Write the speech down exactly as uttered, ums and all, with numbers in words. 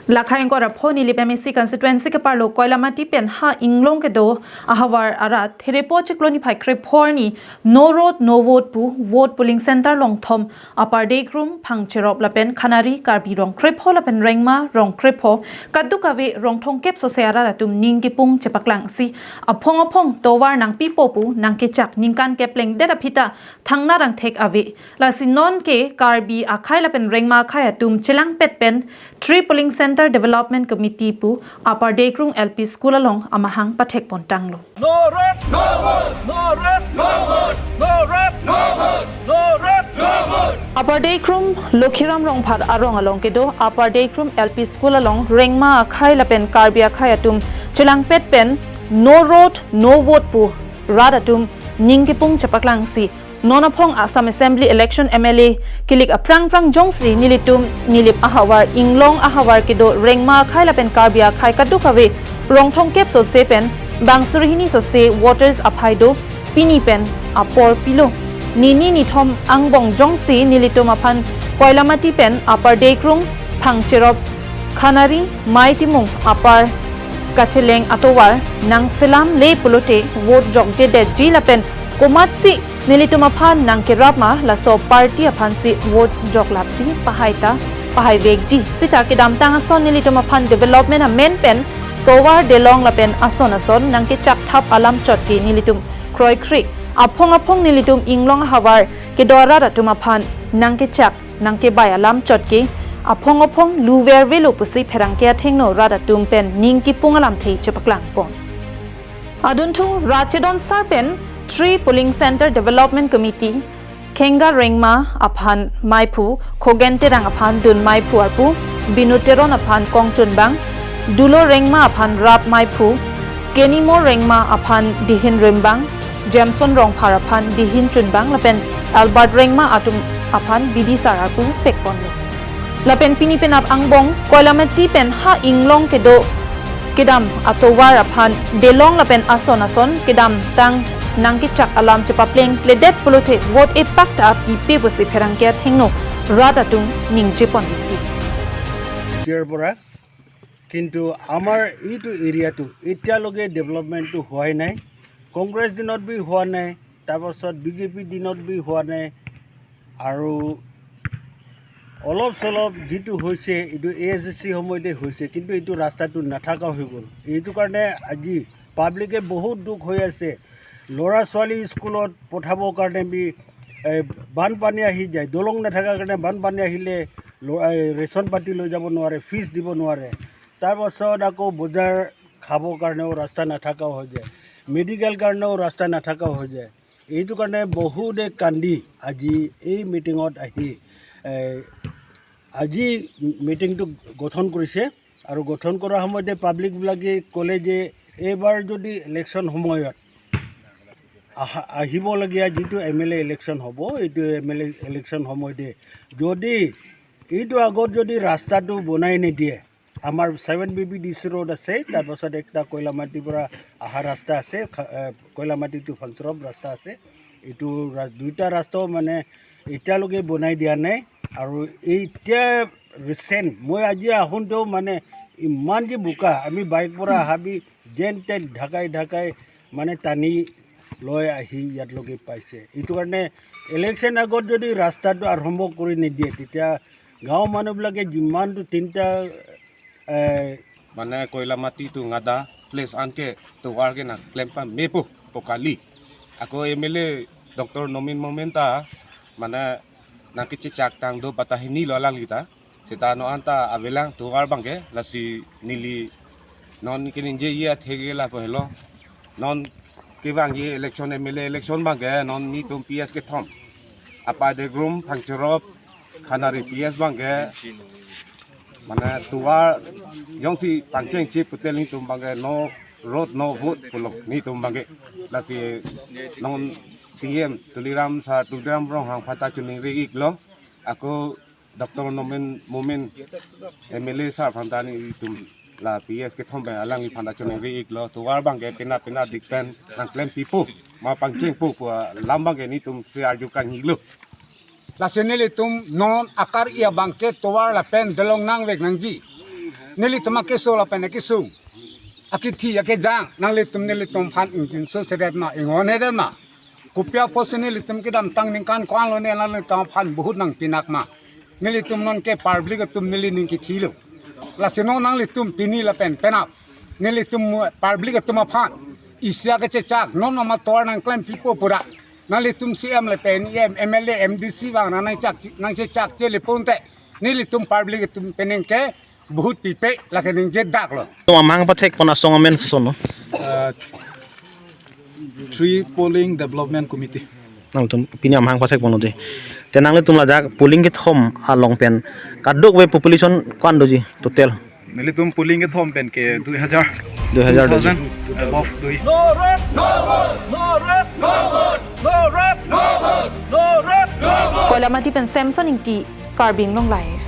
Lakhai ingkoi ra pho Nilip M A C constituency keparlo Koilamati pen ha Inglong kedo ahavar arat therepo chiklo niphai krepho arni no road no vote pu vote polling center longthom Upper Deikrum, Phangcherop lapen Khanari Karbi rong krepho lapen Rengma rong krepho kadokave rong thomkep sose arat atum ning kipung chepaklangsi aphong aphong tovar nangpipo pu nangkechak ningkan keplengdet aphi ta thangnat angthek ave. Lasi non ke Karbi akhei lapen Rengma akhei atum chelangpet pen three polling center development committee pu Upper Deikrum L P school along amahang pathekpon tanglo. No road, no vote. No road, no vote. No road, no vote. No road, no vote. Upper Deikrum Lokhiram Rongphar arong along kedo Upper Deikrum L P school along Rengma akhei lapen Karbi akhei atum chelangpet pen no road no vote pu rat atum ning kipung chepaklangsi non aphong Assam Assembly election M L A kilik aphrang phrang jongsi nelitum Nilip ahavar Inglong ahavar kedo Rengma akhei lapen Karbi akhei kadokave rong thomkep sose pen bang suri hini sose voters aphai do pini pen apor pilo. Nini nithom angbong jongsi nelitum aphan Koilamati pen Upper Deikrum, Phangcherop, Khanari, Mei Timung apar kacheleng atovar nangselam le pulote vote jokjedetji lapen komatsi nelitum aphan nangkerap ma laso party aphansi vote joklapsi pahai ta pahai vekji. Sita kedamtang ason nelitum aphan development amen pen tovar delong lapen ason ason nangkechak thap alam chot ke nelitum kroikre aphong aphong nelitum Inglong ahavar kedo arat atum aphan nangkechak nangkebai alam chot ke aphong aphong luver velo pusi pherangke athengno rat atum pen ning kipung alamthe chepaklangpon. Adunthu Rachedon Sar pen three polling center development committee Khenga Rengma aphan maiphu, Khogen Terang aphan dun maiphu arpu, Binu Teron aphan kongchunbang, Dulo Rengma aphan rap maiphu, Kenimo Rengma aphan dihin rimbang, Jameson Rongphar aphan dihin chunbang lapen Albert Rengma atum aphan bidi sar arpu pekponlo. Lapen pini penap angbong Koilamati pen ha Inglong kedo kedam atovar aphan delong lapen ason ason kedamtang nangkechak alam chepaplengpledet pulote vote epak ta pipe pusi pherangke athengno rat atum ningjeponlo. তেতিয়াৰ পৰা। কিন্তু আমাৰ এইটো এৰিয়াটো এতিয়ালৈকে ডেভেলপমেণ্টটো হোৱাই নাই। কংগ্ৰেছ দিনত বি হোৱা নাই, তাৰপাছত বি জে পি দিনত বি হোৱা নাই। আৰু অলপ চলপ যিটো হৈছে, এইটো এ এছ ডি চি সময়তে হৈছে, কিন্তু এইটো ৰাস্তাটো নাথাকা হৈ গ'ল। এইটো কাৰণে আজি পাব্লিকে বহুত দুখ হৈ আছে। ল'ৰা ছোৱালী স্কুলত পঠাবৰ কাৰণে বি, এ, বানপানী আহি যায়, দলং নাথাকাৰ কাৰণে বানপানী আহিলে ল-, এ, ৰেচন পাতি লৈ যাব নোৱাৰে, ফিজ দিব নোৱাৰে। তাৰপাছত আকৌ বজাৰ খাবৰ কাৰণেও ৰাস্তা নাথাকাও হৈ যায়, মেডিকেল কাৰণেও ৰাস্তা নাথাকাও হৈ যায়। এইটো কাৰণে বহুতে কান্দি আজি এই মিটিঙত আহি, এ, আজি মিটিংটো গঠন কৰিছে। আৰু গঠন কৰাৰ সময়তে পাব্লিকবিলাকে ক'লে যে এইবাৰ যদি ইলেকশ্যন সময়ত আহা, আহিবলগীয়া যিটো এম এল এ ইলেকশ্যন হ'ব, এইটো এম এল এ ইলেকশ্যন সময়তে যদি এইটো আগত যদি ৰাস্তাটো বনাই নিদিয়ে, আমাৰ seven B B D C road আছে, তাৰপাছত একটা কয়লামাটিৰ পৰা অহা ৰাস্তা আছে, খা-, এ, কয়লামাটি টু ফাংচৰপ ৰাস্তা আছে। এইটো ৰা-, দুইটা ৰাস্তাও মানে এতিয়ালৈকে বনাই দিয়া নাই। আৰু এই এতিয়া ৰিচেণ্ট মই আজি আহোঁতেও মানে ইমান যে বোকা, আমি বাইক পৰা আহা বি যেন তেন ঢাকাই ঢাকাই মানে টানি লৈ আহি ইয়াত লগে পাইছে। এইটো কাৰণে ইলেকশ্যন আগত যদি ৰাস্তাটো আৰম্ভ কৰি নিদিয়ে, তেতিয়া গাঁৱৰ মানুহবিলাকে যিমানটো তিনিটা, এ, মানে কয়লামাটি two Ngada place anke tovar ke nangklem pamepo pu kali. Ako M L A Doctor Nomin Momin ta mane nangkechechak tang do bata hini lo alangli ta. Seta non anta avelang tovar abangke lasi neli non ke ningje ye atheke lapu helo. Non kevangji election, M L A election abangke non netum P S kethom, Upper Deikrum, Phangcherop, Khanari P S abangke mane tovar jongsi pangchengche putel netum abangke no road no vote pulo netum abangke. Lasi non C M Tuliram sir, Tuliram Ronghang aphanta choningri iklo. Ako Doctor Nomin Momin M L A sir aphanta netum la P S kethom pen alangli aphanta choningri iklo, tovar abangke pina pina dik pen nangklem pipo ma pangchengpo pu alam abangke netum si arju kangilo. Lasi nelitum non akar-i abangke tovar lapen dellong nangvek nangji. nelitum akeso lapen akesung, akithi akejang nanglitum nelitum aphan ingtinso sedet ma, ingon hedet ma? Kopi apotsi nelitum kedamtang ningkan ko-an lo ne nanglitum aphan vote nangpinak ma? Nelitum nonke public atum neli ning kithilo. Lasi non nanglitum pini lapen penap nelitum mu-, public atum aphan isi akechechak, non mama tovar nangklempipo pura nanglitum C M lapen E M, M L A, M D C vang nang nangchak, nangchechak chele ponte nelitum public atum penengke vote pipe lake ningje dak lo. Tum amahang pathek pon asong amen koson lo? Uh, Three Polling Development Committee. Nangtum pini amahang pathek pon lo de. Te nanglitum lajak polling kethom along pen kadokave population ko-an doji total? Nelitum polling kethom pen ke dui hajar. Dui hajar doji. Two thousand above dui. Koilamati pen Samson Ingti, Karbi Anglong Live.